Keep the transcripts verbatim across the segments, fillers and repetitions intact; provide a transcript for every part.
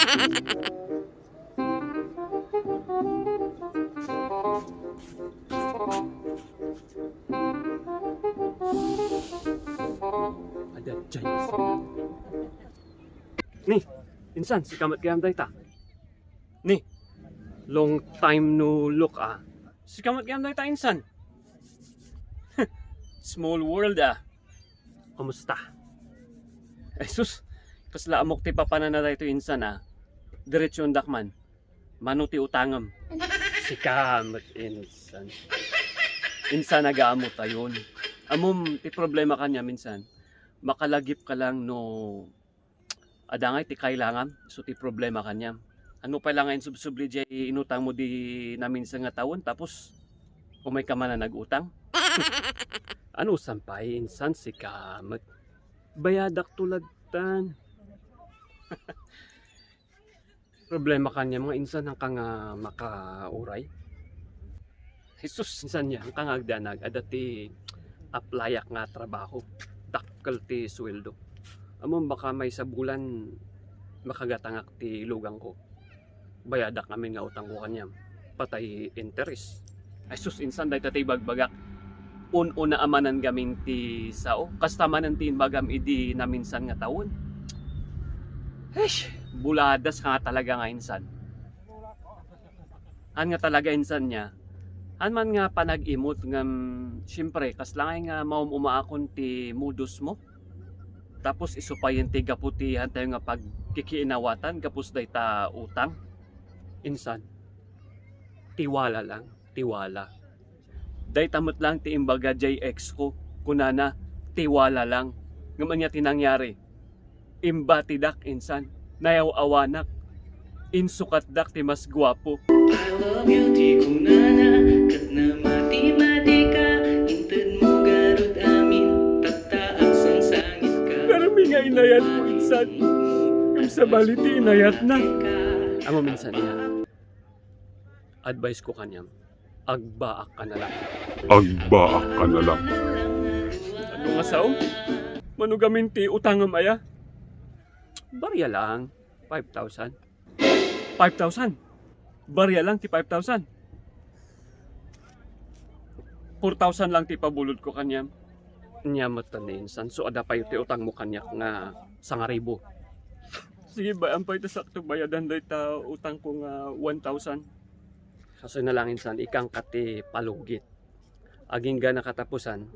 Ada chance. Ni, insan, sika met gayam dayta. Ni, long time no look, ah. Sika met gayam dayta, insan. Small world, ah. Kumusta? Ay sus, kasla amok ti papanana daytoy, insan, ah. Diretsuendak man. Mano ti utangem? Sika met, insan. Insan, aga ammo tayon. Ammom ti problema kaniam, insan. Makalagipka lang no adda ngay ti kailangam, isu ti problema kaniam. Ano pay la nga insubsubli jay inutangmo di naminsan nga tawen, tapos umayka man a nag-utang? Ano san pay, insan, sika met? Bayadak to lattan. Problema kaniam nga insan, haanka nga makauray. Jesus, insan, nia, haanka nga agdanag, adda ti applyak nga trabaho. Dakkel ti sueldo. Ammom, baka maysa bulan, makagatangak ti lugangko. Bayadak ngamin nga utangko kaniam. Patay interes. Ay sus, insan, dayta ti ibagbagak. Un-una a manen ngamin ti sao. Kasta manen ti imbagam idi naminsan nga tawen. Eish, buladas ka nga talaga nga insan. Haan nga talaga, insan, nia. Haan man nga panag-imot ngem, siyempre, kasla ngay nga maum-umaakon ti modus mo. Tapos isu payen ti gapu ti haantayo nga pagkikiinawatan gapu dayta utang. Insan, tiwala lang, tiwala. Dayta met lang ti imbaga jay ex ko, kunana, tiwala lang. Ngem ania ti nangyari? Imbatidak, insan. Nayaw-awanak. Insukatdak ti mas guapo. I love you, ti kunana, ket namati-matika, inted mo garud amin, tatta agsangsangitka. Pero mi nga inayat ko, insan. Ngem sabali ti inayatna. Ammom, insan, nia. Advice ko kaniam, agbaak ka na lang. Agbaak ka na lang. Ano nga sao? Mano ngamin ti utangem aya? Barya lang, five thousand. Five thousand? Barya lang ti five thousand. Four thousand lang ti ipabulod ko kaniam. Nia met ni insan, so adda pay ti utangmo kaniak nga sangaribu. Sige, bay-am pay ta sakto bayadan dayta utangko nga one thousand. Kastoy na lang, insan, ikkanka ti palugit. Agingga nakatapusan,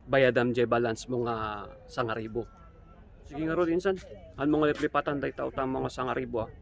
bayadam jay balance mo nga sangaribu. Sige ngarud, insan. Haanmo nga liplipatan dayta utangmo nga sangaribu, ah.